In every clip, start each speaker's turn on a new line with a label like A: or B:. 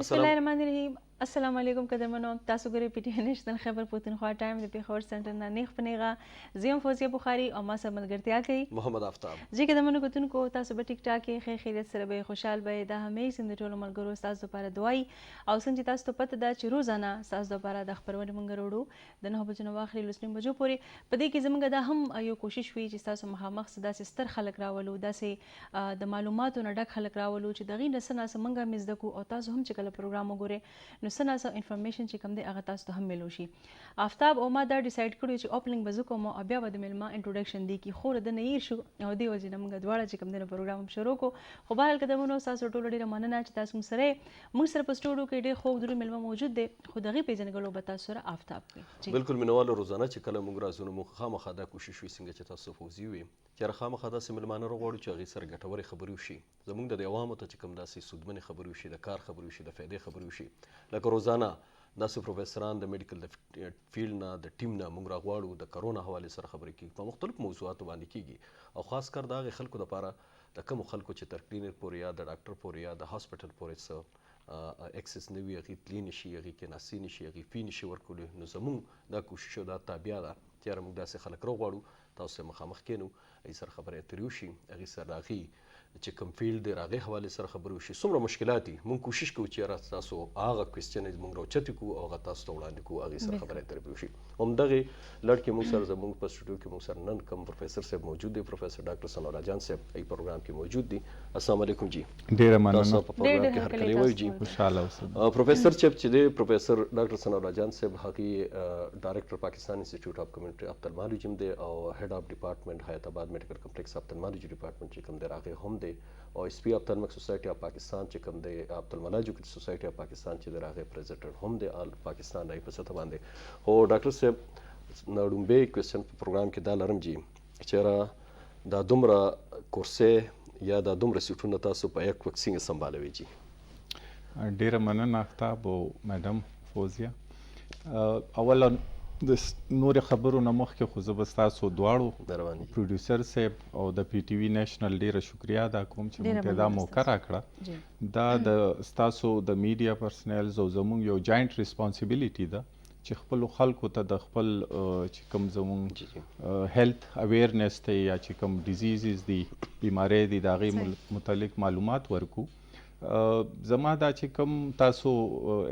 A: بسم الله الرحمن الرحیم. السلام علیکم قدرمنو، تاسو ګورئ پی ټي وي نېشنل خیبر پښتونخوا ټایم د پېښور سنټر نه نیغ په نیغه. زه یم فوزیه بخاري او ما سره ملګرتیا کوي
B: محمد آفتاب.
A: جی قدرمنو کتونکو، تاسو به ټیک ټاک کې ښه خیریت سره به، خوشحال به. دا همیش د ټولو ملګرو ستاسو لپاره دعای او څنګه چې تاسو ته پته ده چې روزانه ستاسو لپاره د خپرونې مونږ وروړو د 9 بجو نه واخلې 10:30 بجو پورې. په دې کې زمونږ دا هم یو کوشش وي چې تاسو مخامخ څه داسې ستر خلک راولو، داسې د معلوماتو نه ډک خلک راولو چې دغې نه څه ناڅه مونږ هم زده کو او تاسو هم چې کله پروګرام وګورئ نو څه ناڅه انفارمیشن چې کوم دی هغه تاسو ته هم ملو شي. آفتاب او ما دا ډیسایډ کړو چې اوپننګ به زه کوم او بیا به د میلمه انټروډکشن دی کی، خو د نه هیر شو او دی وجه نه موږ دواړه چې کوم دی پروګرام هم شروع کو. خو بهرحال قدرمنو، تاسو ټولو ډیره مننه چې تاسو موږ سره. موږ سره په سټوډیو کې ډیر خوږ درو میلمه موجود دی، خو دغه پیژندګلو به تاسو سره آفتاب کوي
B: جی. بالکل مینوالو، روزانه چې کله موږ راځو نو موږ خامخا دا کوشش وي، څنګه چې تاسو فوزي وي، چې خامخا داسې مېلمانه راغواړو چې هغې سره ګټورې خبرې وشي، زموږ د عوامو ته چې کوم داسې سودمنې خبرې وشي، د کار خبرې وشي، د فایدې خبرې وشي. لکه روزانه داسې پروفیسران د میډیکل د فیلډ نه، د ټیم نه موږ راغواړو، د کرونا حوالې سره خبرې کیږي، په مختلفو موضوعاتو باندې کیږي او خاص کر د هغې خلکو دپاره د کومو خلکو چې تر کلینیک پورې یا د ډاکټر پورې یا د هاسپټل پورې څه اکسس نه وي، هغې تللی نه شي، هغې کېناستی نه شي، هغې fee نه شي ورکولی. نو زموږ دا کوشش او دا تابیا ده چې یاره موږ داسې خلک راغواړو، تاسو سره مخامخ کینو، هغې سره خبرې اترې وشي، هغې سره د هغې چې کوم فیلډ دی هغې حوالې سره خبرې وشي، څومره مشکلات دي. موږ کوشش کوو چې یاره تاسو هغه کوېسچن موږ راوچتې کړو او هغه تاسو ته وړاندې کړو، هغې سره خبرې اترې وشي. همدغې لړ کې موږ سره زموږ په سټوډیو کې موږ سره نن کوم پروفیسر صاحب موجود دی، پروفیسر ډاکټر ثناءالله جان صاحب ای پروګرام کې موجود دي. السلام علیکم جی.
C: ډیره مننه.
B: تاسو په پروګرام کې هرکلی وایو جی.
C: خوشاله اوسئ.
B: پروفیسر صاحب چې دی، پروفیسر ډاکټر ثناءالله جان صاحب، هغه ډایریکټر پاکستان انسټیټیوټ اف کمیونټي اپتلمالوجي هم دی او head of department حیات آباد میډیکل کمپلیکس اپتلمالوجي ډپارټمنټ چې کوم دی هغه هم دی او اس پی اپتلمک سوسایټي اف پاکستان چې کوم دی، اپتلمولوجیکل سوسایټي اف پاکستان چې دی هغه پریزیډنټ هم دی، آل پاکستان راي په سطح باندې. خو ډاکټر صاحب نه ړومبی کوېسچن په پروګرام کې دا لرم جی چې یاره دا دومره کورسې یا دا دومره سیټونه تاسو په یک وخت څنګه سمبالوي جی؟
C: ډیره مننه افتاب او میډم فوزیه. اولا د نور خبرو نه مخکې خو زه به ستاسو دواړو
B: مهرباني
C: پروډوسر صاحب او د پی ټي وي نېشنل ډیره شکریا ادا کوم چې
A: ډیره
C: موږ ته دا
A: مننه
C: موقع راکړه. دا د ستاسو د میډیا پرسنلز او زموږ یو جاینټ ریسپانسیبিলিټي ده چې خپل خلکو ته د خپل چې کوم زموږ
B: جی جی
C: هیلث اویرنس ته یا چې کوم ډیزیزز دي، بیماری دي، د هغې متعلق معلومات ورکو. زما دا چې کوم تاسو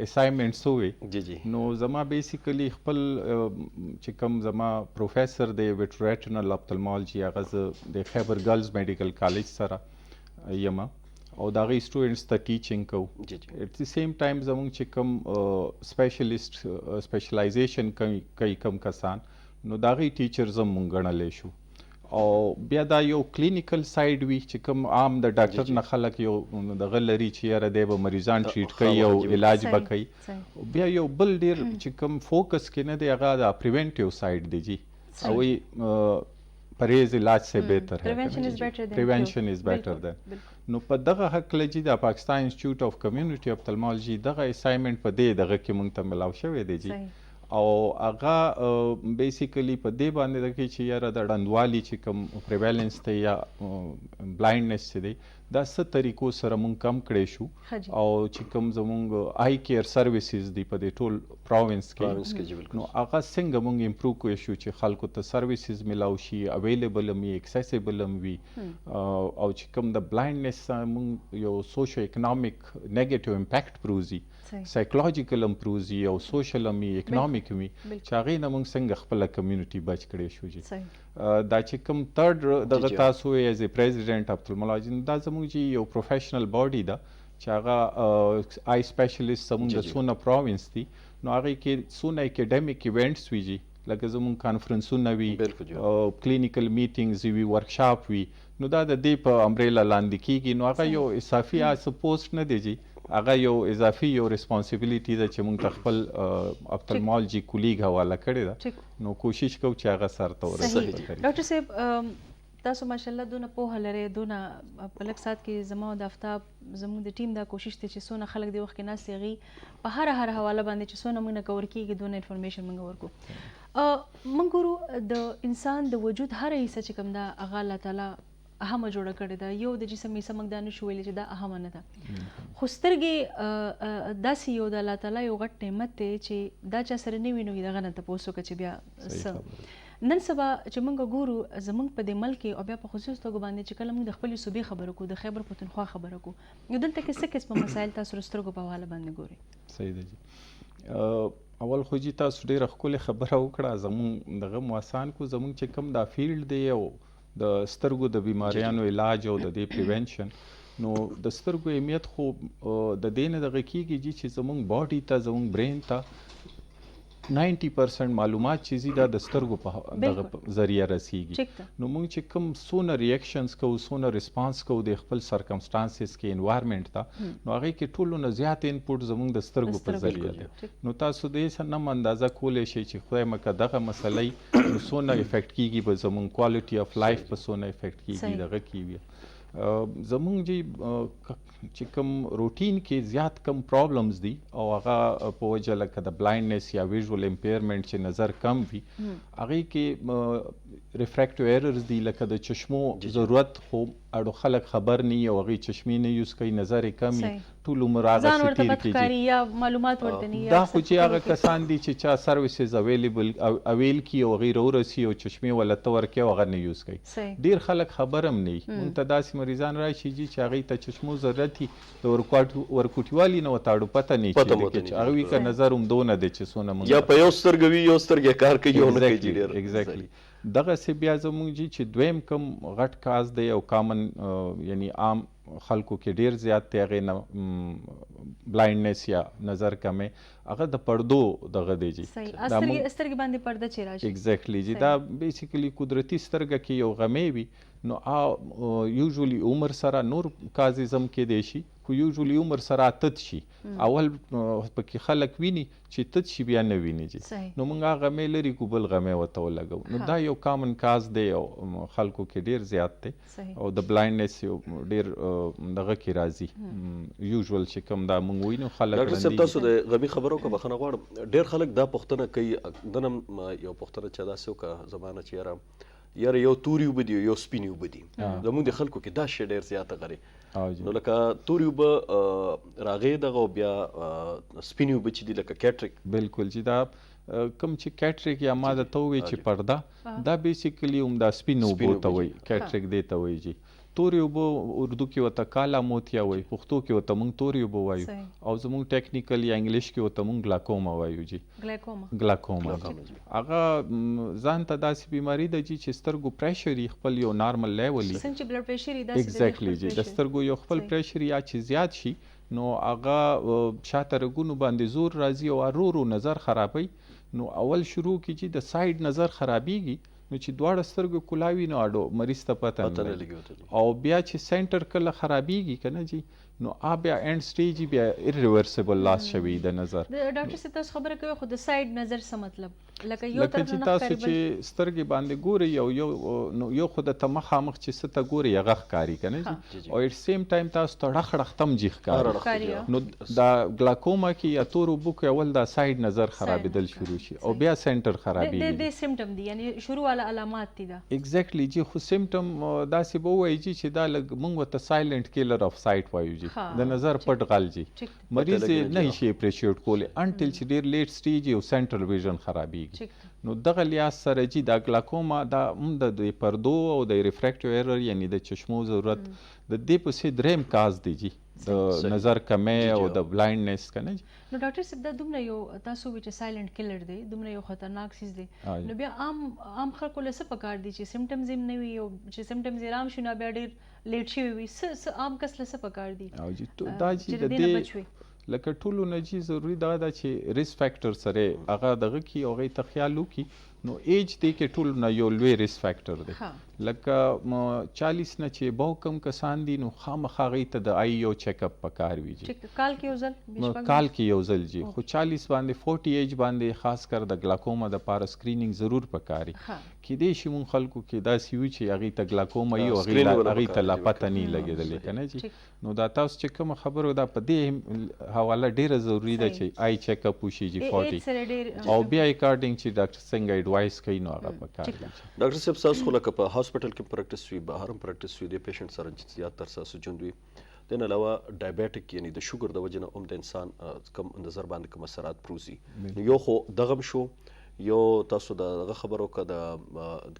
C: اساینمنټس وي
B: جی جی
C: نو زما بیسیکلی خپل چې کوم زما پروفیسر دی ویټریټنل اپتلمالوجي، هغه زه د خیبر ګرلز میډیکل کالج سره یم او د هغې سټوډنټس ته ټیچینګ کوو.
B: جی جی
C: at the same time زمونږ چې کوم سپیشلیست سپیشلایزیشن کوي کوم کسان، نو د هغې ټیچرز هم مونږ ګڼلی شو او بیا دا یو کلینیکل سایډ وي چې کوم عام د ډاکټر نه خلک یو دغه لري چې یاره دی به مریضان ټریټ کوي او علاج به کوي. بیا یو بل ډیر چې کوم فوکس کې نه دی، هغه د پریونټیو سایډ دی جی او وی پرهیز علاج سے بهتر ہے.
A: Prevention is better than
C: prevention
A: cure.
C: is better than نو په دغه حق لجی د پاکستان انسټیټیوټ اف کمیونټي اپتلمالوجي دغه اساینمنت په دې دغه کې مونږ ته ملاو شوی دی جی. او هغه بیسیکلی په دې باندې ده چې یاره د ړندوالي چې کوم پریویلنس دی یا بلایندنس چې دی، دا څه طریقو سره مونږ کم کړی شو او چې کوم زمونږ آی کیر سرویسز دی په دې ټول پروینس کې
B: پروینس کې جی، بالکل.
C: نو هغه څنګه مونږ امپروو کړی شو چې خلکو ته سرویسز ملاو شي، اویلیبل هم وي، اکسیسیبل هم وي او چې کوم د بلایندنس مونږ یو سوشو اکنامک نیگیټیو امپیکټ پروزي، سایکولوژیکل هم پروزي او سوشل هم وي، اکنامیک هم وي، چې هغې نه مونږ څنګه خپله کمیونټي بچ کړی شو جی. دا چې کوم تھرډ دغه تاسو ایز ای پریزیډنټ اپتلمولوجي، دا زموږ جی یو پروفیشنل باډي ده چې هغه آی سپیشلیست زموږ د څونه پروینس دي، نو هغې کې څونه اکیډمیک ایونټس وي جی، لکه زموږ کانفرنسونه وي، او کلینیکل میټینګز وي، ورکشاپ وي، نو دا د دې په امبریلا لاندې کیږي. نو هغه یو اضافي څه پوسټ نه دی جی، هغه یو اضافي یو ریسپانسیبিলিټي ده چې موږ ته خپل اپتلمولوجي کولیګ حواله کړې ده، نو کوشش کوو چې هغه سر ته ورسوي.
A: ډاکټر صاحب، تاسو ماشاءالله دونه پوهه لرئ، دونه په لږ ساعت کې. زما او د افتاب، زموږ د ټیم دا کوشش دی چې څونه خلک دی وخت کې ناست هغې په هر هر حواله باندې چې څونه موږ نه کور کېږي، دونه انفارمیشن موږ ورکو. موږ ګورو د انسان د وجود هره حصه چې کوم ده، هغه الله تعالی اهمه جوړه کړې ده. یو د جسم حصه موږ دا نشو ویلی چې دا اهمه نه ده، خو سترګې داسې یو د الله تعالی یو غټ نعمت دی چې دا چا سره نه وي نو دغه نه تپوس وکړه چې بیا څه. نن سبا چې موږ ګورو زموږ په دې ملک کې او بیا په خصوصي توګه باندې چې کله موږ د خپلې صوبې خبره کوو، د خیبر پښتونخوا خبره کوو، نو دلته کې څه قسمه مسایل تاسو د سترګو په حواله باندې ګورئ؟
C: صحیح ده جی. اول خو جی تاسو ډېره ښکلې خبره وکړه، زموږ دغه مو اسان کو. زموږ چې کوم دا field دی او د سترګو د بیماریانو علاج او د دې prevention، نو د سترګو اهمیت خو د دې نه دغه کېږي جی چې زموږ body ته، زموږ brain ته 90% معلومات چې ځي دا د سترګو په دغه ذریعه رسیږي. نو موږ چې کوم څونه reactions کوو، څونه response کوو د خپل circumstances کې environment ته، نو هغې کې ټولو نه زیات input زموږ د سترګو په ذریعه دی. نو تاسو دې نه هم اندازه کولی شئ چې خدای مه که دغه مسله وي نو څونه effect کیږي به زموږ quality of life په څونه effect کیږي دغه کیږي. زموږ جی چې کوم روټین کې زیات کم problems دي او هغه په وجه لکه د blindness یا visual impairment چې نظر کم وي، هغې کې refractive errors دي، لکه د چشمو ضرورت خو اړو خلک خبر نه او هغې چشمې نه use کوي، نظر یې کم وي، ټول عمر هغسې تېر کېږي.
A: یا معلومات ورته نه
C: دا خو چې هغه کسان دي چې چا services available avail کړي او هغې راورسي او چشمې وله ته ورکوي او هغه نه use کوي. ډېر خلک خبر هم نه وي. مونږ ته داسې مریضان راشي جي چې هغې ته چشمو ضرورت وي، د ورکوټیوالي نه ورته اړو پته نه چې هغوی که نظر هم دونه دی چې څونه مونږ
B: یا په یو سترګه وي، یو سترګه کار کوي، یو نه کوي. ډېر
C: exactly دغسې بیا زموږ جي چې دویم کوم غټ cause دی او common یعنی عام خلکو کې ډېر زیات دی، هغې نه blindness یا نظر کمی، هغه د پردو دغه دی جي.
A: سترګې باندې پرده چې راشي.
C: exactly جي. دا basically قدرتي سترګه کې یو غمی وي، نو usually عمر سره نور causes هم کېدی شي، خو usually عمر سره تت شي. اول پکې خلک ویني چې تت شي بیا نه ویني جي. نو موږ هغه غمی لرې کړو، بل غمی ورته ولګوو. نو دا یو common cause دی او خلکو کې ډېر زیات دی او د blindness یو ډېر دغه کې راځي usual چې کوم دا موږ وینو خلک.
B: ډاکټر صاحب تاسو د غمي خبرو وکړه، بخښنه غواړم. ډېر خلک دا پوښتنه کوي، دنه یو پوښتنه چې داسې وکړه زمانه چې یاره یو توري اوبه دي یو سپینې اوبه دي، زموږ د خلکو کې دا شی ډېر زیاته غري. نو لکه توري اوبه راغې دغه او بیا سپینې اوبه چې دي لکه cataract.
C: بالکل چې دا کوم چې cataract یا ما درته وویل چې پرده، دا basically هم دا سپینو اوبو ته وایي، cataract دې ته وایي جي. تورې اوبه اردو کې ورته کالا موتیا وایي، پښتو کې ورته موږ تورې اوبه وایو، او زموږ technical یا English کې ورته موږ glaucoma وایو جي. glaucoma هغه ځان ته داسې بیماري ده جي چې سترګو pressure یې خپل یو normal level وي.
A: څنګه چې blood pressure یې داسې
C: exactly جي، د سترګو یو خپل pressure یا چې زیات شي نو هغه شاته رګونو باندې زور راځي او ورو ورو نظر خرابوي. نو اول شروع کې چې د side نظر خرابېږي، نو چې دواړه سترګو کولاوي نو اډو مریض ته پته نه لګي، او بیا چې center کله خرابېږي که نه جي، نو بیا end stage بیا irreversible loss شوی د نظر.
A: د ډاکټر صاحب تاسو خبره کوئ، خو د side نظر څه مطلب؟ لکه یو طرف
C: نه تاسو چې سترګې باندې ګورئ او یو نو یو خو د ته مخامخ چې څه ته ګورئ هغه ښکاري که نه جي، او at same time تاسو ته ړخ ړخ تم جي ښکاري. نو دا glaucoma کې یا تورو اوبو کې اول دا side نظر خرابېدل شروع شي او بیا center خرابېږي.
A: د symptom دی، یعنی شروع والا علامات دي دا.
C: exactly جي. خو symptom داسې به ووایي جي چې دا لږ موږ ورته silent killer of sight وایو جي، د نظر پټ غل جي. مریض یې نه شي appreciate کولی until چې ډېر late stage او central vision خرابېږي. نو دغه لحاظ سره جي دا glaucoma دا هم د پردو او د refractive error یعنی د چشمو ضرورت د دې پسې دریم cause دی جي، د نظر کمی او د blindness که نه جي.
A: نو ډاکټر صاحب دا دومره یو تاسو وی چې silent killer دی، دومره یو خطرناک څیز دی، نو بیا عام خلکو له څه پکار دي چې symptoms یې نه وي، او چې symptoms یې رام شي نو بیا ډېر late شوي وي، څه عام کس له څه پکار دي
C: دا چې د دې لکه ټولو نه جي ضروري دا ده چې risk factor سره هغه دغه کړي او هغې ته خیال وکړي. نو age دې کې ټولو نه یو لوی risk factor دی. لکه 40 نه چې above کم کسان دي نو خامخا هغې ته د eye یو check up پکار وي جي.
A: کال کې یو ځل؟
C: کال کې یو ځل جي. خو 40 باندې 40 age باندې خاص کر د glaucoma دپاره screening ضرور پکار وي. کېدای شي مونږ خلکو کې داسې وي چې هغې ته glaucoma وي او هغې ته لا پته نه لګېدلې که نه جي. نو دا تاسو چې کومه خبره ده په دې حواله ډېره ضروري ده چې eye check up وشي جي 40، او بیا according چې ډاکټر څنګه ایډوایس کوي نو هغه پکار دی.
B: ډاکټر صاحب، تاسو خو لکه په هاسپټل کې پریکټس وي، بهر هم پریکټس وي، د پیشنټ سره زیات تر تاسو ژوند وي. د نه علاوه ډایبیټک یعنی د شوګر د وجې نه هم د انسان کم نظر باندې کوم اثرات پروزي. نو یو خو دغم شو، یو تاسو دغه خبرو که د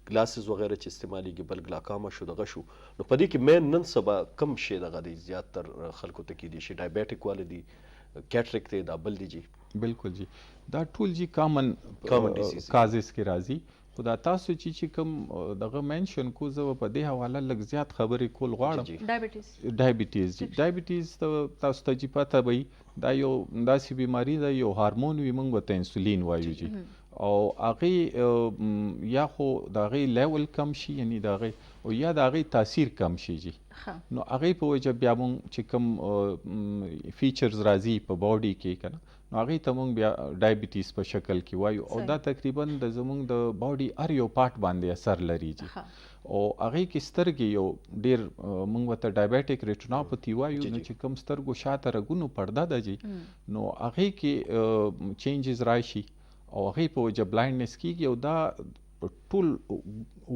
B: ګلاسز وغیره چې استعمالیږي، بل ګلاکاما شو، دغه شو. نو په دې کې مین نن سبا کم شی دغه دی زیات تر خلکو ته کېدی شي؟ ډایبیټک والے دی، کیټریک دی، دا بل دی جی؟
C: بالکل جی، دا ټول جی کامن
B: Common disease.
C: کازز کې راځي. خو دا تاسو چې کوم دغه منشن کو، زه په دې حواله لږ زیات خبرې کول غواړم.
B: جی.
A: ډایبټیز.
C: ډایبټیز جی، ډایبټیز ته تاسو ته چې پته به وي، دا یو داسې بیماری ده، یو هارمون وي، موږ ورته انسولین وایو جی، او هغې یا خو د هغې لیول کم شي، یعنی د هغې او یا د هغې تاثیر کم شي جی، نو هغې په وجه بیا موږ چې کوم فیچرز راځي په باډي کې که نه، نو هغې ته موږ بیا ډایبټیز په شکل کې وایو. او دا تقریبا د زموږ د باډي هر یو پارټ باندې اثر لري جی. او هغې کې سترګې یو ډیر موږ ورته ډایبټیک ریټینوپاثي وایو. نو چې کوم سترګو شاته رګونو پرده ده جی، نو هغې کې چینجز راشي او هغې په وجه بلاینډنس کیږي. او دا په ټول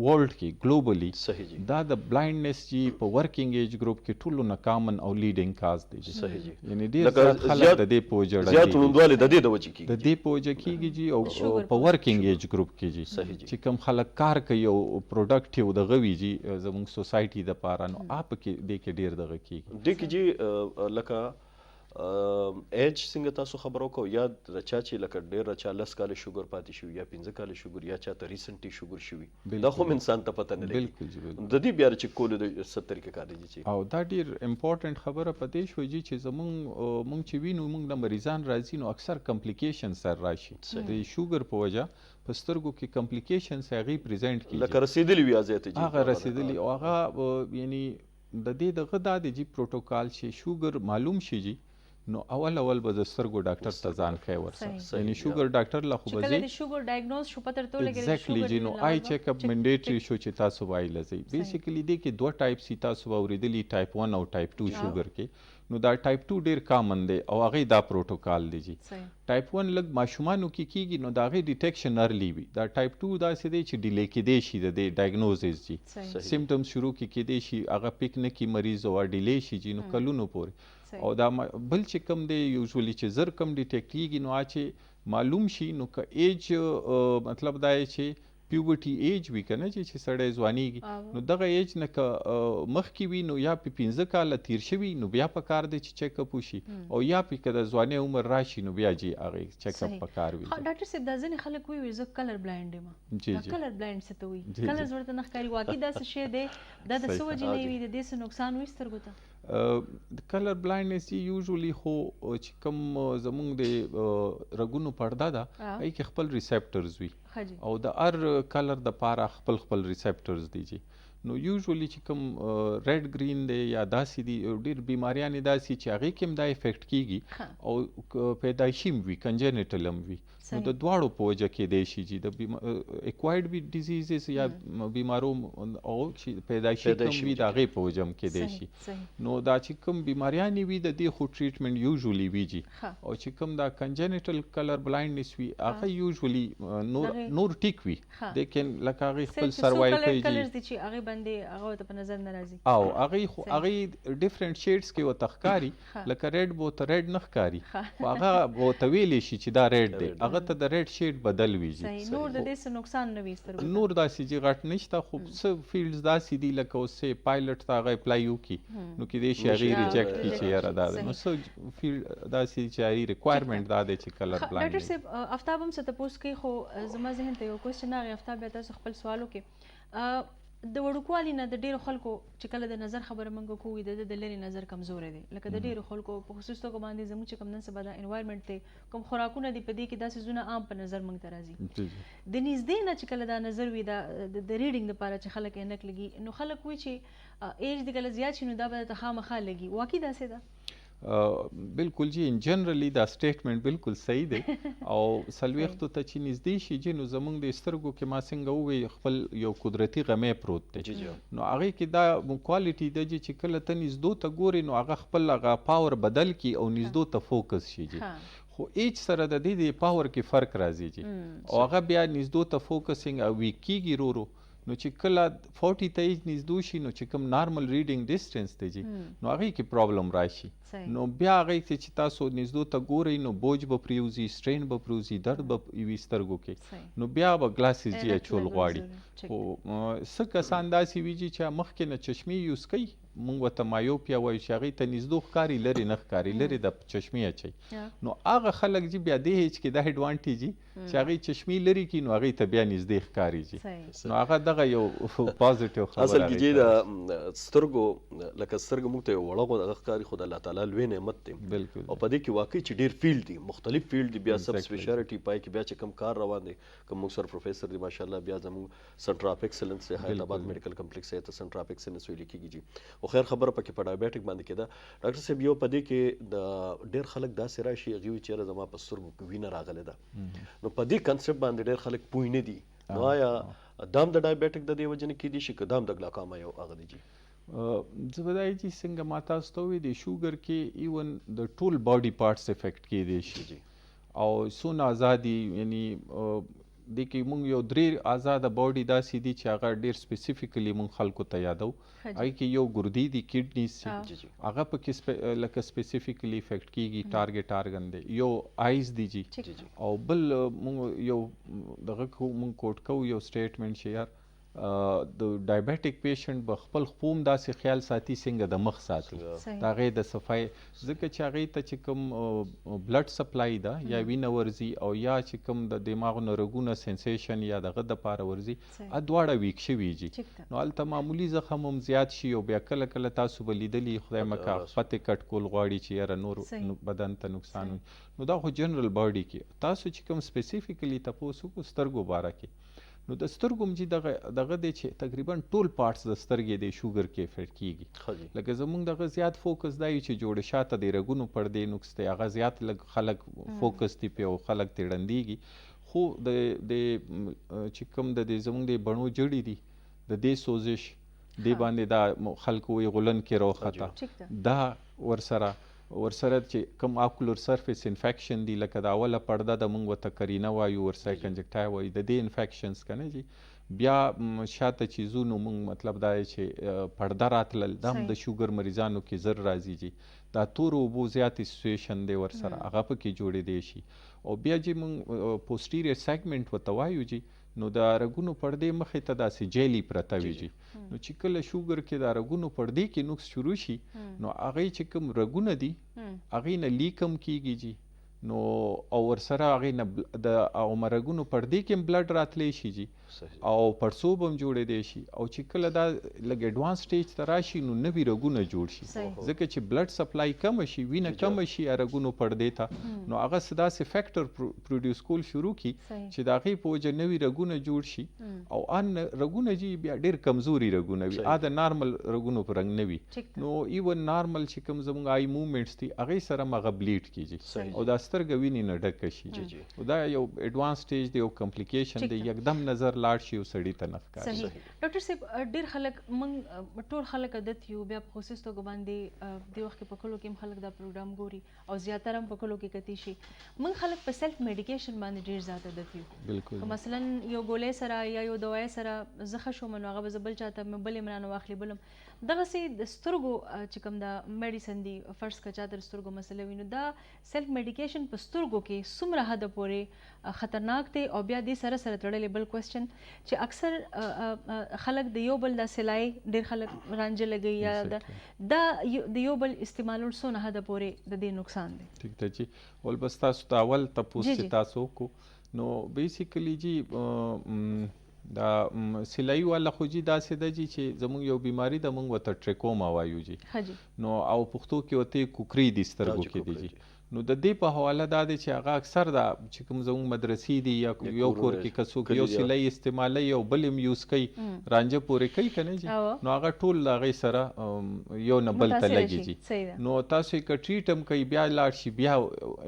C: ورلډ کې ګلوبلی
B: صحیح جی
C: دا د بلاینډنس جی په ورکینګ ایج ګروپ کې ټولو نه کامن او لیډینګ کاز دی جی.
B: صحیح جی
C: یعنی ډیر
B: لکه
C: زیات خلک د دې په وجه
B: زیات
C: ړندېږي.
B: ړوندوالی د دې د وجې
C: د
B: کېږي.
C: دې په وجه کیږي جی. او
A: شوګر
C: په ورکینګ ایج ګروپ کې جی
B: صحیح جی
C: چې کوم خلک کار کوي او پروډکټیو دغه وي جی زموږ سوسایټي د پاره، نو آپ کې دې کې ډیر دغه کیږي.
B: دې کې جی لکه ایج څنګه تاسو خبرو کو، یا د چا چې لکه ډېر چا 10 کاله شوګر پاتې شوي یا 5 کاله شوګر، یا چا ته ریسنټلی شوګر شوي، دا خو هم انسان ته پته نه لګي.
C: بالکل جی، بالکل.
B: د دې بیا چې کولو د څه طریقه کار دی چې
C: او دا ډیر امپورټنت خبره په دې شو جی چې زمونږ مونږ چې وینو، مونږ له مریضان راځي نو اکثر کمپلیکیشن سره راشي. د شوګر په وجه په سترګو کې کمپلیکیشنز هغې پریزنټ کیږي،
B: لکه رسېدلي وي ځای ته جی.
C: هغه رسېدلي او هغه یعنی د دې دغه دا دی جی پروتوکال چې شوګر معلوم شي جی، نو اول اول به د سترګو ډاکټر ته ځان ښیي ورسره. یعنی شوګر ډاکټر له خو
A: چې
C: به
A: کله
C: ځئ
A: د شوګر ډایګنوز شو، پته درته ولګېده چې
C: ایگزیکټلی
A: شوګر
C: جی،
A: دې
C: نو
A: له
C: آی
A: لامله
C: چیک اپ
A: چک
C: منډیټری شو چې تاسو به آی لځئ. بیسیکلی دې کې دوه ټایپس دي، تاسو به اورېدلي، ټایپ 1 او ټایپ 2 شوګر کې. نو دا ټایپ 2 ډیر کامن دی او هغې دا پروتوکال دی جی. ټایپ 1 لږ ماشومانو کې کیږي، نو د هغې ډیټیکشن ارلی وي. دا ټایپ 2 داسې دی چې ډیلې کېدی شي د دې ډایګنوزز جی. سیمټمز شروع کې کېدی شي، هغه پیک نه کړي مریض او ډیلې شي جی، نو کلونو پورې. او دا بل چې کوم دی یوزولي چې زر کم ډیټیکټ کیږي، نو چې معلوم شي، نو که ایج مطلب دا دی چې پیوبرټي ایج وي که نه چې سړی ځوانیږي، نو دغه ایج نه که مخکې وي، نو یا پې 5 کاله تیر شوي، نو بیا پکار دی چې چیک اپ وشي، او یا پې که د ځوانۍ عمر راشي، نو بیا جی هغې چیک اپ پکار وي.
A: ډاکټر صاحب، دا ځینې خلک وایي زه کلر بلایند یم.
C: جی
A: دا
C: جی
A: کلر بلایند څه ته وایي؟
C: جی، جی.
A: کلرز ورته نه ښکاري، واقعي داسې شی دی؟ دا د څه وجې نه وي؟ د دې څه نقصان وي سترګو ته؟
C: کلر بلایندنس یوزولي خو چې کوم زمونږ د رګونو پرده ده، هغې کې خپل ریسپټرز وي
A: جی
C: او د هر کلر د پاره خپل خپل ریسپټرز دي جی. نو یوزولي چې کوم ریډ ګرین دی یا داسې دي، ډېر بیماریانې داسې چې هغې کې هم دا افیکټ کیږي او پیدایشي هم وي، کنجنیټل هم وي، نو د دواړو په وجه کېدی شي جی، د اکوایرډ ډیزیزز یا بیمارو او چې پیدایشي کوم وي، د هغې په وجه هم کېدی شي. نو دا چې کوم بیماریانې وي د دې خو ټریټمنټ یوزولي وي جی. او چې کوم دا کنجنیټل کلر بلایندنس وي، هغه یوزولي نور ټیک وي، لیکن لکه هغې خپل سروایو کوي جی.
A: کلرز دي چې هغې باندې هغه ورته په نظر نه راځي.
C: او هغې خو هغې ډیفرنټ شیډز کې ورته ښکاري، لکه ریډ به ورته ریډ نه ښکاري، خو هغه به ورته ویلی شي چې دا ریډ دی، هغه ته د ریډ شیډ بدل وي جی.
A: نور د دې څه نقصان نه وي سترګو ته؟
C: نور داسې جی غټ نشته، خو څه فیلډز داسې دي لکه اوس چې پایلټ ته هغه اپلای وکړي، نو کېدای شي هغې ریجیکټ کړي چې یاره دا ده. نو څه فیلډ داسې چې هغې ریکوایرمنټ دا دی چې کلر بلایند.
A: ډاکټر صاحب، افتاب هم څه تپوس کوي، خو زما ذهن ته یو کوېسچن راغی، افتاب بیا تاسو خپل سوال وکړئ. د وړوکوالي نه د ډېرو خلکو چې کله د نظر خبره موږ کوو، د ده د لرې نظر کمزوری دی، لکه د ډېرو خلکو په خصوص توګه باندې زموږ چې کوم نن سبا دا انوایرمنټ دی، کوم خوراکونه دي، په دې کې دا څیزونه عام په نظر موږ ته راځي. د نږدې نه چې کله دا نظر وي، دا د ریډینګ دپاره چې خلک عینک لګي، نو خلک وایي چې ایج دې کله زیات شي نو دا به درته خامخا لګي، واقعي داسې ده؟
C: بالکل جی، ان جنرلی دا سټیټمنټ بالکل صحیح دی. او 40 ته چې نږدې شي جی، نو زمونږ د سترګو کې ما څنګه وویل خپل یو قدرتي غمی پروت دی، نو هغې کې دا کوالټي ده جی چې کله ته نږدو ته ګورې نو هغه خپل هغه پاور بدل کړي او نږدو ته فوکس شي جی. خو ایج سره د دې د پاور کې فرق راځي جی. او هغه بیا نږدو ته فوکسینګ او ویک کیږي رو رو. نو چې کله 40 ته ایج نږدو شي، نو چې کوم نارمل ریډینګ ډیسټنس دی جی، نو هغې کې پرابلم راشي. نو بیا هغې کې چې تاسو نږدو ته ګورئ، نو بوج به پریوځي، سټرین به پریوځي، درد به وي سترګو کې، نو بیا به ګلاسز جی اچول غواړي. خو څه کسان داسې وي جی چې مخکې نه چشمې یوز کوي، مونږ ورته مایوپیا وایو، چې هغې ته نږدو ښکاري، لرې نه ښکاري، لرې د چشمې اچوي. نو هغه خلک جی بیا دې ایج کې دا اډوانټیج چې هغې چشمې لرې کړي، نو هغې ته بیا نږدې ښکاري جی. نو هغه دغه یو پازیټیو خبره.
B: اصل کې جی د سترګو، لکه سترګو موږ ته یو وړه غوندې هغه ښکاري، خو د الله تعالی لوی نعمت دی. او په دې کې واقعي چې ډېر فیلډ دي، مختلف فیلډ دي، بیا سب سپیشالټي پای کې بیا چې کوم کار روان دی، کوم موږ سره پروفیسر دی ماشاءالله، بیا زموږ سنټر اف ایکسلنس دی، حیات آباد میډیکل کمپلیکس ته سنټر اف ایکسلنس ویل کېږي جی. خو خیر، خبره پکې په ډایبیټک باندې کېده. ډاکټر صاحب، یو په دې کې د ډېر خلک داسې راشي، هغوی وایي چې یاره زما په سترګو کې وینه راغلې ده. نو په دې کنسپټ باندې ډېر خلک پوه نه دي. نو آیا دا هم د ډایبیټک د دې وجې نه کېدای شي، که دا هم د ګلاکاما یو هغه دی جی؟
C: زه به دا چې څنګه ما تاسو ته وویل، د شوګر کې ایون د ټول باډي پارټس افیکټ کېدای شي او څونه ازادي، یعنی دې کې مونږ یو درې ازاده باډي داسې دي چې هغه ډېر سپیسیفیکلی مونږ خلکو ته یادو. هغې کې یو ګردې دي، کډنیز، چې هغه پکې لکه سپیسیفیکلی افیکټ کیږي، ټارګټ ارګن دی. یو آیز دی جی، او بل مونږ یو دغه کو مونږ کوټ کوو یو سټیټمنټ چې یار د ډایبیټیک پیشنټ به خپل خپوم داسې خیال ساتي څنګه د مخ ساتي، د هغې د صفای، ځکه چې هغې ته چې کوم بلډ سپلای ده یا وینه ورځي او یا چې کوم د دماغ نه رګونه سنسیشن یا دغه دپاره ورځي، دواړه ویک شوي جي. نو هلته معمولي زخم هم زیات شي، او بیا کله کله تاسو به لیدلي، خدای مه که پتې کټ کول غواړي چې یاره نور بدن ته نقصان وي. نو دا خو جنرل باډي کې. تاسو چې کوم سپیسیفیکلی تپوس وکړو سترګو باره کې، نو د سترګو هم چې دغه دی چې تقریبا ټول پارټس د سترګې د شوګر کې افیکټ کیږي. لکه زمونږ دغه زیات فوکس دا وي چې جوړې شاته د رګونو پردې نقص دی، هغه زیات لږ خلک فوکس دی پې او خلک ترې ړندېږي. خو د چې کوم د دې زمونږ د بڼو جړې دي، د دې سوزش دې باندې دا خلکو وایي غولن کې راوخته، دا ورسره چې کوم آکولر سرفیس انفیکشن دی، لکه د اوله پرده د مونږ ورته کرینه وایو، ورسره کنجکټای وایو، د دې انفیکشنز که نه جي، بیا شاته چې ځو نو مونږ مطلب دا دی چې پرده راتلل، دا هم د شوګر مریضانو کې زر راځي جي. دا تورو اوبو زیات سیچویشن دی ورسره، هغه پکې جوړېدی شي. او بیا چې مونږ پوسټیریئر سیګمنټ ورته وایو جي، نو د رګونو پردې مخې ته داسې جیلی پرته وي جي. نو چې کله شوګر کې د رګونو پردې کې نقص شروع شي، نو هغې چې کوم رګونه دي هغې نه لیک هم کیږي جي. نو او ورسره هغې نه د او رګونو پردې کې هم بلډ راتلی شي جي، او پړسوب هم جوړېدی شي. او چې کله دا لږ اډوانس سټیج ته راشي نو نوي رګونه جوړ شي، ځکه چې بلډ سپلای کمه شي، وینه کمه شي رګونو پردې ته، نو هغه څه داسې فیکټر پروډیوس کول شروع کړي چې د هغې په وجه نوي رګونه جوړ شي. او ان رګونه جي بیا ډېر کمزوري رګونه وي، د نارمل رګونو په رنګ نه وي. نو ایون نارمل چې کوم زموږ آی موومنټس دي هغې سره هم هغه بلیډ کېږي او دا سترګه وینې نه ډکه شي. او دا یو اډوانس سټیج دی، یو کمپلیکیشن دی، یکدم نظر لاړ شي او سړي ته نه ښکاري.
A: ډاکټر صاحب، ډېر خلک موږ ټول خلک عادت یو، بیا په خصوصي توګه باندې دې وخت کې په کلو کې هم خلک دا پروګرام ګوري او زیاتره هم په کلو کې کتی شي. موږ خلک په سیلف میډیکیشن باندې ډېر زیات عادت یو. که مثلا یو ګولۍ سره یا یو دوای سره زه ښه شوم، نو هغه به زه بل چا ته بل یې رانه واخلي، بل هم دغسې د سترګو چې کوم دا میډیسن دی، فرض که چا ته د سترګو مسله وي، نو دا سیلف میډیکیشن په سترګو کې څومره حده پورې خطرناک دی؟ او بیا دې سره سره تړلې بل کوېسچن چې اکثر خلک د یو بل دا سلای ډېر خلک رانجه لګوي یا دا د یو بل استعمالول څونه حده پورې د دې نقصان دی؟
C: ټیک دی جی. ول بس تاسو ته اول تپوس چې تاسو وکړو، نو بیسیکلی جی دا سلای والا خو جی داسې ده جی چې زمونږ یو بیماری ده، مونږ ورته ټریکوما وایو جی. نو او پښتو کې ورته کوکرې دي سترګو کې دي جی. نو د دې په حواله دا دی چې هغه اکثر دا چې کوم زموږ مدرسې دي یا یو کور کې که څوک یو سلای استعمالوي او بل هم یوز کوي، رانجه پورې کوي که نه جي، نو هغه ټول د هغې سره یو نه بل ته لګي جي. نو تاسو یې که ټریټ هم کوي بیا لاړ شي بیا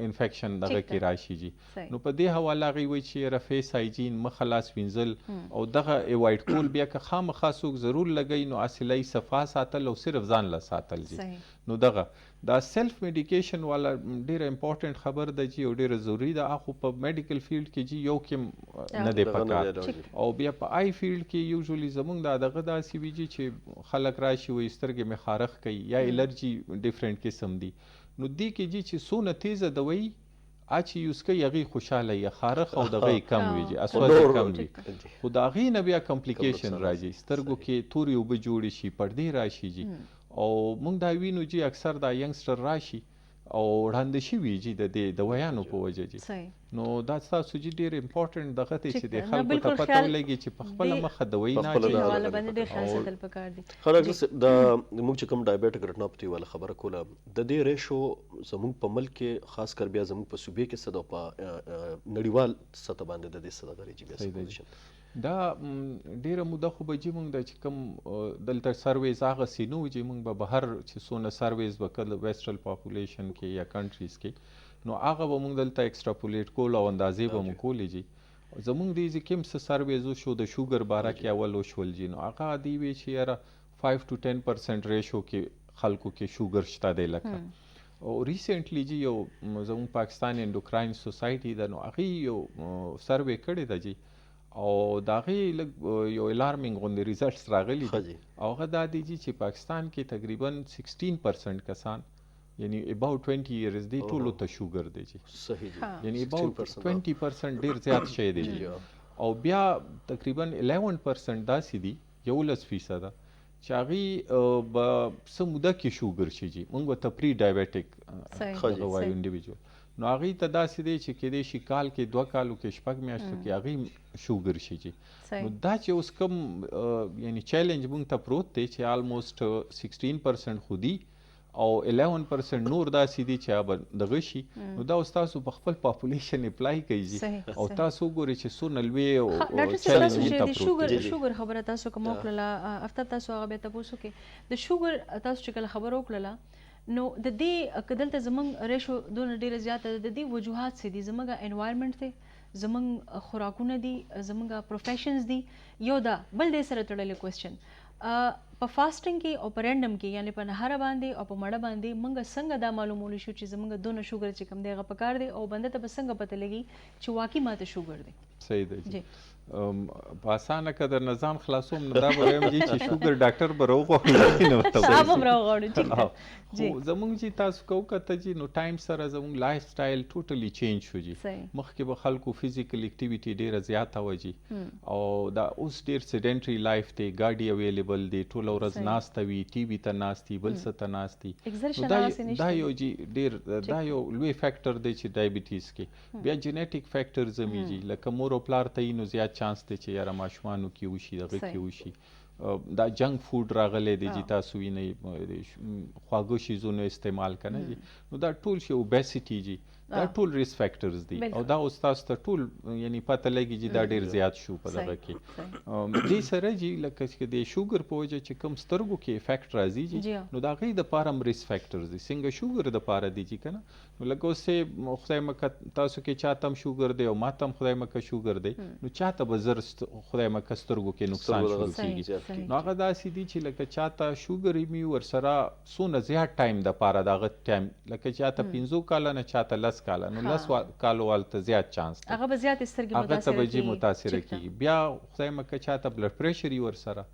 C: انفیکشن دغه کې راشي جي. نو په دې حواله هغوی وایي چې یاره فیس هایجین، مخه لاس وینځل او دغه ایوایډ کول، بیا که خامخا څوک ضرور لګوي نو سلای صفا ساتل او صرف ځان له ساتل جي. نو دغه دا سیلف میډیکیشن والا ډیره امپورټنت خبر ده جی، او ډیره ضروري ده. خو په میډیکل فیلډ کې جی یو کې نه دی
B: دغه نه
C: پکار.
B: دی راځي.
C: او بیا په eye field کې usually زمونږ دا دغه داسې وي جی چې خلک راشي وایي سترګې مې خارښ کوي یا الرجي different قسم دي. نو دې کې جی چې څونه تیزه دوایي چې use کوي هغې خوشحاله وي، خارښ او دغه یې کم وي جی، اسوز یې کم وي. خو د هغې نه بیا complication راځي، سترګو کې تورې اوبه جوړې شي، پردې راشي جی. او موږ دا وینو جی اکثر دا youngster راشي او وړاندې شوي جی د دې دوایانو په وجه جی. نو دا ستاسو جی ډېر important دغه دی چې د
A: ټیک ده. نه،
C: خلکو ته
A: بالکل
C: پته
A: خیال
C: ولګي چې په خپله مخه دوایي
B: په
C: نه
B: خپله
C: اچوي.
B: دا
A: حواله
B: دغه
A: باندې ډېر خیال
C: او
A: ساتل پکار دي.
B: ښه ډاکټر صاحب، دا موږ چې کوم diabetic retinopathy والا خبره کوله، د دې ratio زموږ په ملک کې خاص کر بیا زموږ په صوبې کې څه ده، په نړیوال سطح باندې د دې څه دغه جی بیا
C: صحیح
B: څه
C: دی.
B: position؟
C: دا ډېره موده خو به جی موږ د چې کوم دلته surveys هغسې نه وو جی، موږ به بهر چې څونه surveys به کله western population کې یا countries کې، نو هغه به موږ دلته extrapolate کول او اندازې به مو کولې جی. زموږ دې ځای کې هم څه surveys وشو د شوګر باره کې اول وشول جی، نو هغه دی وی چې یاره 5 to 10% ratio کې خلکو کې شوګر شته دی لکه. او recently جی یو زموږ پاکستان Endocrine Society ده، نو هغې یو survey کړې ده جی، او د هغې لږ یو alarming غوندې results راغلي دي. او هغه دا دی جی چې پاکستان کې تقریبا 16% کسان، یعنی about 20 years دی، ټولو ته شوګر دی جی.
B: صحیح جی.
C: یعنی about
B: 16%
C: 20% ډېر زیات شی دی جی. او بیا تقریبا 11% داسې دي، 11% چې هغې به څه موده کې شوګر شي جی، موږ ورته pre diabetic دغه وایو individual. نو هغې ته داسې دی چې کېدای شي کال کې، دوه کالو کې، شپږ میاشتو کې هغې شوګر شي جی. نو دا چې اوس کوم یعنی challenge موږ ته پروت دی چې almost 16% خو دي او 11% نور داسې دي چې هغه به دغه شي، نو دا اوس تاسو په خپل population apply کوئ جی، او تاسو وګورئ چې څونه لوی او
A: ډاکټر صاحب،
C: چیلنج
A: تاسو
C: موږ
A: چې
C: ته
A: د
C: پروت دی.
A: شوګر خبره تاسو کوم وکړله، افتاب تاسو هغه بیا تاسو کې د شوګر تاسو چې کله خبره وکړله، نو د دې که دلته زمونږ ratio دونه ډېره زیاته ده، د دې وجوهات څه دي؟ زمونږ environment دی، زمونږ خوراکونه دي، زمونږ professions دي. یو دا بل دې سره تړلی question، په fasting کې او په random کې، یعنی په نهاره باندې او په مړه باندې مونږ څنګه دا معلومولی شو چې زمونږ دونه شوګر چې کوم دی هغه پکار دی، او بنده ته به څنګه پته لګي چې واقعي ماته شوګر دی؟
C: صحیح دی جی. په اسانه که درنه ځان خلاصوم نو دا به وایم جی چې شوګر ډاکټر به راوغواړو، نو ورته
A: صاحب هم
C: وایي.
A: راوغواړو، ټیک ده.
C: خو زمونږ جی تاسو که وکته جی، نو time سره زمونږ lifestyle totally change شو جی. مخکې به خلکو physical activity ډېره زیاته وه جی، او دا اوس ډېر sedentary life دی، ګاډي available دی، ټوله ورځ ناسته وي، TV ته ناست دي، بل څه ته ناست دي.
A: Exertion
C: نو
A: هغسې نشته.
C: دا یو جی ډېر دا یو لوی factor دی چې diabetes کې. بیا genetic factors هم جی، لکه مور او پلار ته یې نو زیات چانس دی چې یاره ماشومانو کې وشي، دغه کې وشي. دا junk food راغلی دی چې تاسو وینئ، خواږه شیزونو استعمال که نه جی، نو دا ټول شی obesity جی، دا ټول risk factors دي. او دا اوس تاسو ته ټول یعنی پته لګي چې دا ډېر زیات شو په دغه کې. دې سره جی لکه چې د شوګر په وجه چې کوم سترګو کې effect راځي جی، نو د هغې دپاره هم risk factors دي. څنګه شوګر دپاره دي جی که نه، نو لکه اوس چې خدای مه که تاسو کې چاته هم شوګر دی او ما ته هم خدای مه که شوګر دی، نو چاته به زر خدای مه که سترګو کې نقصان
B: سترګو
C: شروع
B: دغه
C: کېږي.
B: زیات
C: نو هغه داسې دي چې لکه چاته شوګر وي ورسره څونه زیات time دپاره د هغه time، لکه چاته 5 کاله نه چاته 10 کاله، نو 10 کالو والته زیات چانس دی،
A: هغه به زیاتې سترګې
C: هغه ته به جی
A: متاثره
C: متاثره
A: کېږي.
C: کېږي. بیا خدای مه که چاته blood pressure یې ورسره،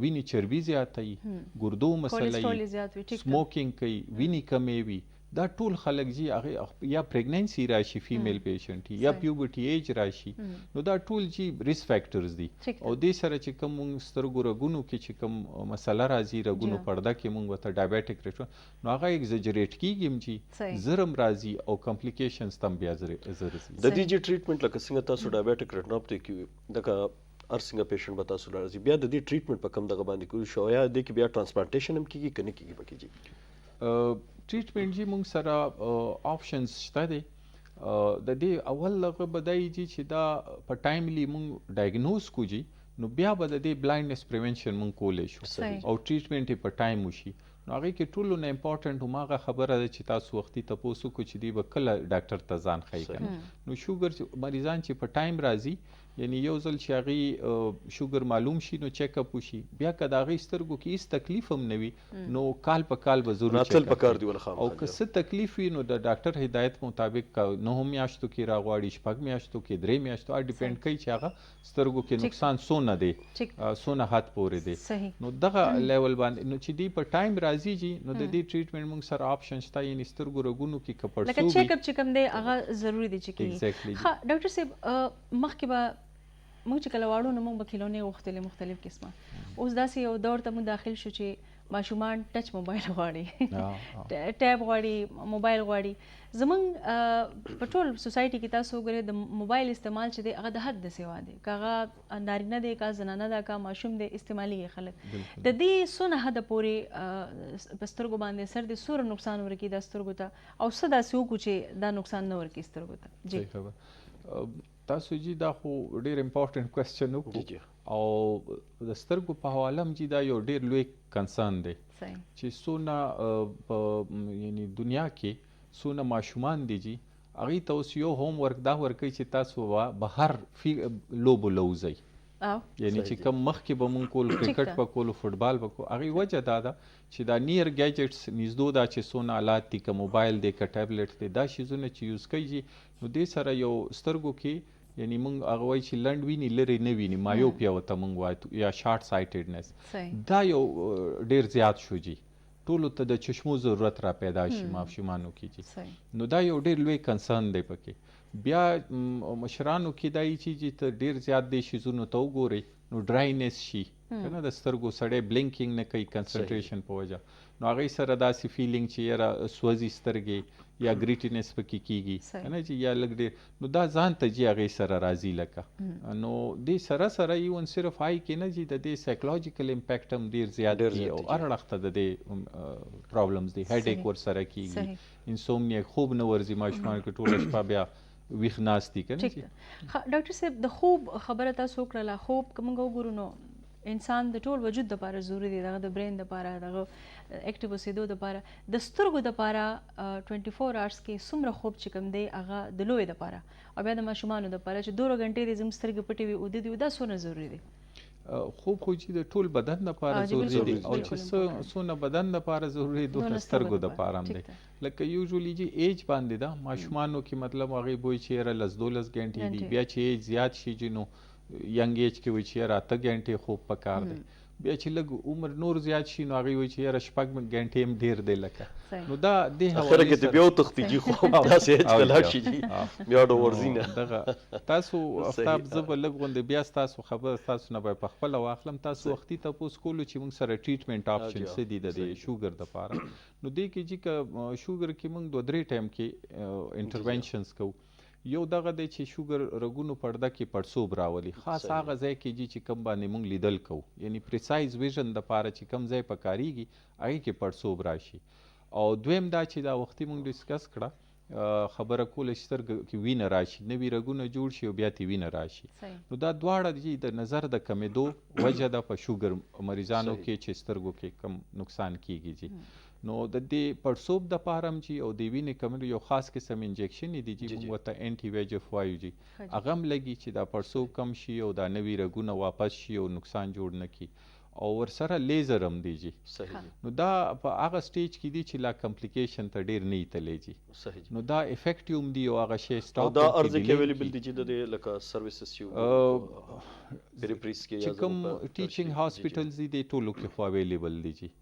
C: وینې چربي زیاته وي، ګردو مسله
A: کولیسټرول
C: وي،
A: یې زیات وي، ټیک ده.
C: smoking کوي، وینې کمې وي، دا ټول خلک جی هغه یا pregnancy راشي female patient یا puberty age راشي، نو دا ټول جی risk factors دي. او دې سره چې کوم مونږ سترګو رګونو کې چې کوم مسله راځي، رګونو پرده کې مونږ ورته diabetic retinopathy، نو هغه exaggerate کېږي هم جی، زر هم راځي او complications ته هم بیا زر ځي.
B: د دې جی treatment لکه څنګه تاسو diabetic retinopathy کې دغه هر څنګه patient به تاسو راځي، بیا د دې treatment په کوم دغه باندې کوي شو، یا دې کې بیا transplantation هم کېږي که نه کېږي پکې جی؟
C: treatment جی مونږ سره options شته دی. د دې اول هغه به دا وي جی چې دا په timely مونږ diagnose کړو جی، نو بیا به د دې blindness prevention مونږ کولی شو او treatment یې په time وشي. نو هغې کې ټولو نه important هماغه خبره ده چې تاسو وختي تپوس وکړو چې دوی به کله ډاکټر ته ځان ښیي که نه. نو شوګر مریضان چې په time راځي، یعنی یو ځل چې هغې شوګر معلوم شي نو چیک اپ وشي، بیا که د هغې سترګو کې هیڅ تکلیف هم نه وي نو کال په کال به ضرور
B: راتلل
C: چیک اپ
B: پکار
C: کوي.
B: دی ولا
C: او
B: خامخا
C: که
B: جی.
C: څه تکلیف وي نو د ډاکټر هدایت مطابق که 9 میاشتو کې راغواړي، 6 میاشتو کې، 3 میاشتو، هغه ډیپند کوي چې هغه سترګو کې نقصان څونه دی، څونه حد پورې دی.
A: صحیح.
C: نو دغه لیول باندې نو چې دی په ټایم راځي جی، نو د دې ټریټمنټ موږ سره آپشن شته، یعنی سترګو رګونو کې که
A: لکه
C: پړسوب
A: چیک اپ چې کوم دی هغه ضروري دی چې کېږي.
C: Exactly.
A: ښه ډاکټر صاحب، مخکې به موږ چې کله واړو نو موږ به کھلونې غوښتلې مختلف قسمه، اوس داسې یو دور ته موږ داخل شو چې ماشومان ټچ موبایل غواړي، ټیب غواړي، موبایل غواړي. زمونږ په ټول سوسایټي کې تاسو وګورئ د موبایل استعمال چې دی هغه د حد د سیوا دی، که هغه نارینه دی، که زنانه ده، که ماشوم دی، استعمالیږي خلک. د دې څونه حده پورې په سترګو باندې اثر دی، څومره نقصان ورکوي دا سترګو ته، او څه داسې وکړو چې دا نقصان نه ورکوي سترګو ته؟ جی.
C: صحیح خبره. تاسو جی دا خو ډېر امپورټنټ کوېسچن وکړو.
B: جی.
C: او د سترګو په حواله هم جی دا یو ډېر لوی کنسرن دی چې څونه په یعنی دنیا کې څونه ماشومان دي جی، هغوی ته اوس یو هوم ورک دا ورکوي چې تاسو به بهر لوبو له وځئ. یعنی چې کوم مخکې به مونږ کول، کرکټ به کولو، فوټبال به کولو، هغې وجه دا ده چې دا نیر ګیجټس نږدو دا چې څونه آلات دي، که موبایل دی، که ټابلیټ دی، دا شیزونه چې یوز کوي جی، نو دې سره یو سترګو کې یعنی مونږ هغه وایي چې لنډ ویني لرې نه ویني، مایوپیا ورته مونږ وایو یا شارټ سایټډنس، دا یو ډېر زیات شو جی، ټولو ته د چشمو ضرورت را پیدا شي ماشومانو کې جی. نو دا یو ډېر لوی کنسرن دی پکې. بیا مشرانو کې دا یي چې ته ډېر زیات دې شیزونو ته وګورې نو ډراینس شي، که نه د سترګو سړی بلینکینګ نه کوي کنسنټریشن په وجه، نو هغې سره داسې فیلینګ چې یاره سوځي سترګې یا ګریټینس پکې کېږي، که نه چې یا لږ ډېر، نو دا ځان ته جی هغې سره راځي لکه. نو دې سره سره ایون صرف آی کې نه جی د دې سایکولوژیکل امپیکټ هم ډېر زیات
B: ډېر
C: دی
B: زیات
C: او
B: دی جی.
C: هر اړخ ته د دې پرابلمز دي، هیډیک ورسره کېږي، انسومنیا، خوب نه ورځي ماشومانو کې ټوله شپه بیا ویښ ناست دي، که نه
A: ټیک
C: جی؟
A: ده. ښه ډاکټر صاحب، د خوب خبره تاسو وکړله، خوب که موږ وګورو نو انسان د ټول وجود دپاره ضروري دی، دغه د برین دپاره، دغه اکټیو اوسېدو دپاره، د سترګو دپاره 24 آورز کې څومره خوب چې کوم دی هغه د لویو دپاره او بیا د ماشومانو دپاره چې دومره ګنټې دې زموږ سترګې پټې وي اوده دي، دا څونه ضروري دی؟
C: خوب خو چې د ټول بدن دپاره ضروري دی، او چې څونه بدن دپاره ضروري دی،
A: دونه
C: دونه سترګو دپاره هم
A: ټیک
C: دی.
A: ده.
C: لکه یوزولي چې ایج باندې ده ماشومانو کې، مطلب هغې بوی چې یاره 10 12 ګنټې دي،
A: ګنټې.
C: بیا چې ایج زیات شي چې نو ینګ ایج کې وایي چې یاره 8 ګنټې خوب پکار دی، بیا چې لږ عمر نور زیات شي نو هغې وایي چې یاره 6 ګنټې هم ډېر دی لکه. نو دا دې
B: اخره
C: حوالې
B: کې ته
C: سره
B: بیا وتښتي جي، خو داسې ایج ته لاړ شي جي، بیا ډو ورځي نه.
C: دغه تاسو افتاب، زه به لږ غوندې بیا ستاسو خبره ستاسو نه به په خپله واخلم. تاسو وختي تپوس کولو چې موږ سره ټریټمنټ آپشن څه دي د دې شوګر دپاره. نو دې کې جي که شوګر کې موږ 2-3 ټایم کې انټرونشنز کوو. یو دغه دی چې شوګر رګونو پرده کې پړسوب راولي، خاص هغه ځای کې جي چې کوم باندې موږ لیدل کوو، یعنی پریسایز ویژن دپاره چې کوم ځای پکارېږي هغې کې پړسوب راشي. او دویم دا چې دا وختي موږ ډسکس کړه، خبره کوله چې سترګو کې وینه راشي، نوي رګونه جوړ شي او بیا ترې وینه راشي. نو دا دواړه جي د نظر د کمېدو وجه ده په شوګر مریضانو کې چې سترګو کې کم نقصان کېږي جي. نو د دې پړسوب دپاره هم جي او د وینې کمېدو یو خاص قسم انجکشن دي جي، موږ ورته انټي ویجف وایو جي، هغه هم لګي چې دا پړسوب کم شي او دا نوي رګونه واپس شي او نقصان جوړ نه کړي. او ورسره لیزر هم دی جي. نو دا په هغه سټیج کې دي چې لا کمپلیکیشن ته ډېر نه تللی جي. نو دا افیکټیو هم دی او هغه شی سټاپ
B: او دا
C: هم کې
B: ارزه کې
C: delay
B: اویلیبل
C: کړي.
B: دي چې د دې لکه سرویسز چې پریپریس کې یا
C: چې کوم
B: زموږ په
C: ټیچینګ
B: tertiary، جی.
C: هاسپټلز دي، دې ټولو کې خو اویلیبل دي جي.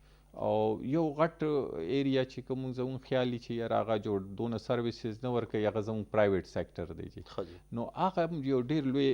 C: او یو غټ ایریا چې کوم زموږ خیال دی چې یاره هغه جوړ دونه سرویسز نه ورکوي، هغه زموږ پرایویټ سیکټر دی جي.
B: جي.
C: نو هغه هم یو ډېر لوی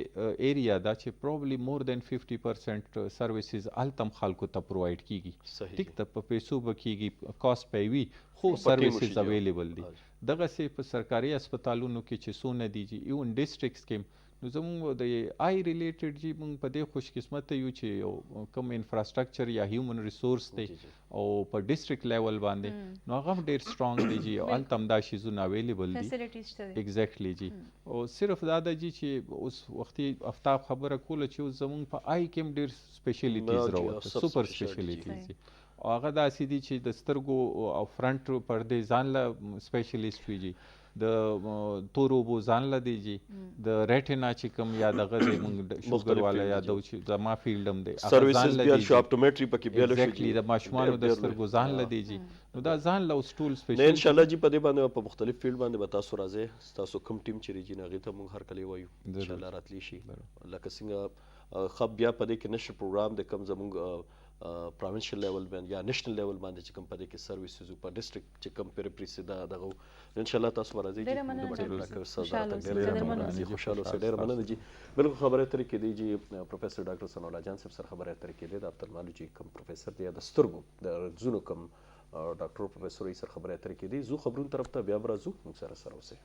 C: ایریا ده چې پروبلی مور دین 50% سرویسز هلته هم خلکو ته پرووایډ کیږي. ټیک ده، په پیسو به کیږي، کاست به وي، خو
B: په ټیم
C: سرویسز
B: شي جي.
C: اویلیبل دي. دغسې په سرکاري هسپتالونو کې چې څونه دي جي، ایون ډسټرکټس کې هم، نو زموږ د آی ریلیټډ جی موږ په دې خوش قسمته یو چې یو کوم انفراسټرکچر یا هیومن ریسورس دی او په ډسټرکټ لیول باندې، نو هغه هم ډېر سترانګ دی جی، او هلته هم دا شیزونه اویلیبل دي.
A: فیسیلیټیز شته دي.
C: ایگزیکټلی جی. او صرف دا ده جی چې اوس وختي افتاب خبره کوله چې اوس زموږ په آی کې هم ډېر سپیشلیټیز راوته،
B: سب
C: سپر
B: سپیشلیټیز
C: سپیشلیټیز دي. او هغه داسې دي چې د سترګو او فرنټ پردې ځان له سپیشلیست وي جی، د تورو اوبو ځان له دی جی، د ریټینا چې کوم یا دغه دی، مونږ شوګر
B: مختلف
C: والا
B: فیلډ
C: یادو چې زما فیلډ هم دی، هغه ځان
B: سرویسز
C: له
B: بیا
C: دی
B: شو،
C: جی.
B: اپټومټري پکې بیا شو.
C: ایگزیکټلی، د ماشومانو د سترګو ځان له دی جی. نو دا ځان له اوس ټول
B: نه،
C: سپیشل.
B: ان شاء الله جی، په دې باندې، په مختلف فیلډ باندې به تاسو راځئ. تاسو کوم ټیم چې دی، هغې ته موږ هرکلی وایو. ان شاء الله راتلی شي. لکه څنګه ښه بیا په دې کې نشر پروګرام د کوم زموږ پراونشل لیول باندې یا نېشنل لیول باندې چې کوم په دې کې سرویسز په ډیسټریکټ چې کوم پیریپریس دا دغه، ان شاء الله تاسو به راځئ جی.
A: ډېره مننه
B: ډېر
A: ډاکټر
B: ډاکټر
A: صاحب.
B: صاحب.
A: خوشحاله اوسئ.
B: ډېره
A: قدرمن
B: مننه
A: اوسئ.
B: جی، خوشحاله اوسئ. ډېره مننه جی. بالکل خبرې اترې کېدې جی، پروفیسور ډاکټر ثنا الله جان صاحب سره خبرې اترې کېدې، د اپتلمالوجي کوم پروفیسور دی یا د سترګو د رنځونو کوم ډاکټر پروفیسور یې سره خبرې اترې کېدې. زو خبرونو طرف ته، بیا به راځو. موږ سره سره اوسئ.